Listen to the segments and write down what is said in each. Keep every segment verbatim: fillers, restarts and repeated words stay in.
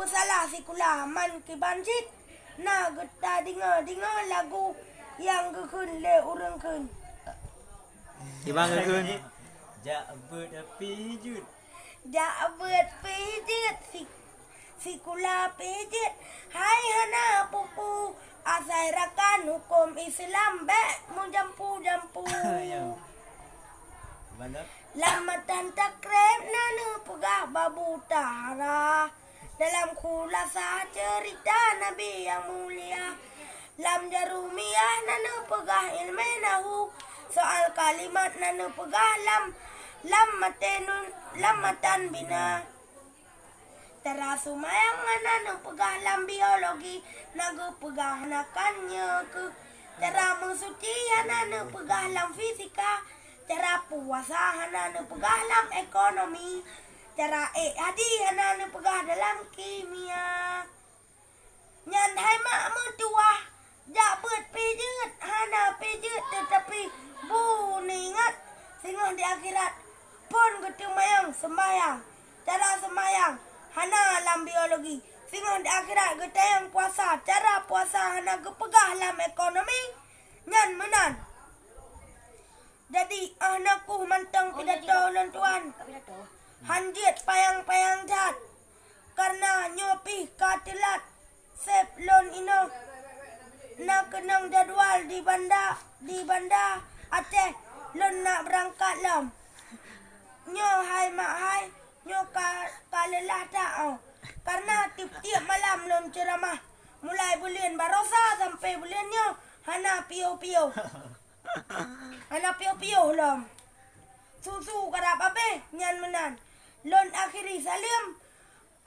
Salah sikula man kiban cit na geuta deungoe-deungoe lagu nyang geukheun lé ureuëng kheun. Kiban geukheun. Jak beuet pih jeuet. Jak beuet pih jeuet si, sikula pih jeuet. Hai hana pupu asai rakan huköm Islam bék meujampu-jampu. Lam matan takreb na neupeugah babu tahara. Dalam khulasa ceurita Nabi nyang mulia, lam Jarumiyah na neupeugah ilmé nahu, soal kalimat na neupeugah lam, lam matenun, lam matan bina. Cara sumayang na neupeugah lam biologi, na geupeugah na kan nyoe keuh. Cara meusuci hana neupeugah lam fisika, cara puasa hana neupeugah lam ekonomi, cara ék hadi hana neupeugah dalam kimia. Nyan hai mak meutuwah, jak beuet pih jeuet, hana pih jeuet teutapi bu neuingat singoh di akhirat. Phon geuteumayang seumbahyang, cara seumbahyang hana lam biologi. Singoh di akhirat geutanyong puasa, cara puasa hana geupeugah lam ekonomi. Nyan meunan. Jadi, ah, na kuh mantong pidato lôn tuan. Han jeuet payang-payang that. Karena nyoe pih ka teulat. Seb lôn inoe na keunong jadwal di Banda, di Banda Aceh, lôn nak beurangkat lom. Nyoe hai mak hai, nyoe ka, ka leulah that, oh. Karena tiep-tiep malam lôn ceuramah, mulai buleuen barosa sampai buleuen nyoe hana piôh-piôh. Hana piôh-piôh lom. Susu karab abéh nyan meunan. Lôn akhiri saleuem.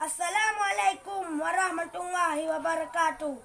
Assalamualaikum warahmatullahi wabarakatuh.